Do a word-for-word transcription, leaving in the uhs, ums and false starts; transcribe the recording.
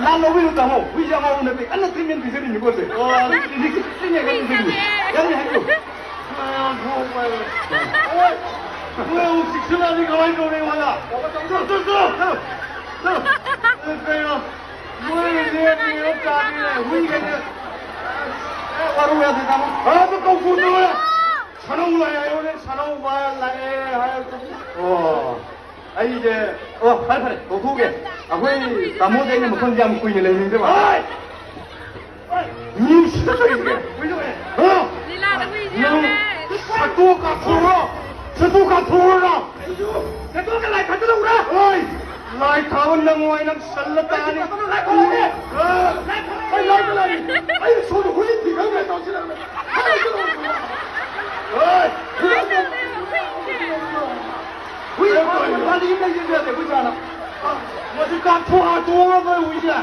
ꯂꯥꯟ ꯂꯧꯕꯤꯔꯨ ꯇꯥꯃꯣ, ꯍꯨꯏꯁꯦ ꯑꯉꯥꯎꯕ ꯅꯠꯇꯦ, ꯀꯟꯅ treatment ꯄꯤꯖꯔꯤꯅꯤꯀꯣ ꯁꯦ꯫ ꯑꯣ, ꯑꯗꯨ ꯂꯤꯛꯁꯤ ꯆꯤꯛꯁꯤꯅꯦ, ꯀꯟꯅ ꯆꯤꯛꯁꯤꯅꯦ꯫ ꯌꯥꯅꯤ ꯍꯥꯏꯕꯤꯌꯨ꯫ ꯑ, ꯊꯣꯛꯄ ꯍꯥꯏꯕ꯫ ꯍꯣꯏ, ꯃꯣꯏ ꯑꯃꯨꯛ ꯆꯤꯛꯁꯤꯜꯂꯛꯑꯗꯤ ꯀꯃꯥꯏꯅ ꯇꯧꯅꯤ ꯑꯩꯉꯣꯟꯗ? ꯆꯠꯂꯣ, ꯆꯠꯂꯣ, ꯆꯠꯂꯣ, ꯆꯠꯂꯣ꯫ ꯑ, ꯀꯩꯅꯣ, ꯃꯣꯏ ꯂꯦꯞꯄꯤ, ꯌꯣꯠ ꯆꯥꯕꯤꯅꯦ, ꯍꯨꯏꯈꯩꯁꯦ꯫ ꯑꯦ, ꯋꯥꯔꯧ ꯌꯥꯗꯦ ꯇꯥꯃꯣ꯫ ꯑ, ꯑꯗꯨ ꯀꯧꯊꯣꯛꯑꯣ꯫ ꯁꯥꯅꯧ ꯂꯥꯛꯑꯦ ꯍꯥꯏꯌꯣꯅꯦ, ꯁꯥꯅꯧ ꯂꯥꯛꯑꯦ ꯍꯥꯏꯌꯣ꯫ ꯑꯣ, ꯑꯩꯁꯦ, ꯑꯣ, ꯐꯔꯦ, ꯐꯔꯦ, ꯀꯧꯊꯣꯛꯎꯒꯦ꯫ ꯑꯩꯈꯣꯏ ꯇꯥꯃꯣꯁꯦ ꯑꯩꯅ ꯃꯐꯝꯁꯦ ꯌꯥꯝ ꯀꯨꯏꯅ ꯂꯩꯅꯤꯡꯗꯕ꯫ ꯍꯣꯏ! ꯃꯤ ꯁꯤꯗ ꯇꯧꯔꯤꯁꯦ ꯀꯩꯅꯣ? ꯍꯥ? ꯂꯤꯂꯥꯗ ꯍꯨꯏꯁꯦ ꯅꯪ ꯌꯥꯎꯔꯦ꯫ ꯁꯠꯇꯣ ꯀꯥꯞꯊꯣꯛꯎꯔꯣ? ꯁꯠꯇꯣ ꯀꯥꯞꯊꯣꯛꯎꯔꯣ? ꯁꯠꯇꯣꯒ ꯂꯥꯏ ꯊꯥꯗꯣꯛꯎꯔꯥ? ꯍꯣꯏ! ꯂꯥꯏ ꯊꯥꯕ ꯅꯪꯉꯣꯏ, ꯅꯪ ꯁꯜꯂ ꯇꯥꯅꯤ꯫ ꯂꯥꯏ ꯊꯥꯗꯣꯛꯎꯔꯦ꯫ ꯑ, ꯑꯩ ꯂꯥꯏ ꯊꯥꯗꯣꯛꯎꯔꯦ꯫ ꯑꯩ ꯁꯣꯝꯗ ꯍꯨꯏ ꯊꯤꯈꯪꯗ꯭ꯔꯦ ꯇꯧꯁꯤꯜꯂꯛꯑꯒ꯫ ꯍꯣꯏ! ꯍꯨꯏ ꯊꯥꯕ ꯄꯥꯜꯂꯤ ꯑꯃ ꯂꯩꯖꯗꯦ ꯑꯩꯈꯣꯏ ꯆꯥꯅ꯫ ꯃꯁꯤ ꯀꯥꯞꯊꯣꯛ ꯍꯥꯠꯇꯣꯛꯑꯒ ꯍꯨꯏꯁꯦ꯫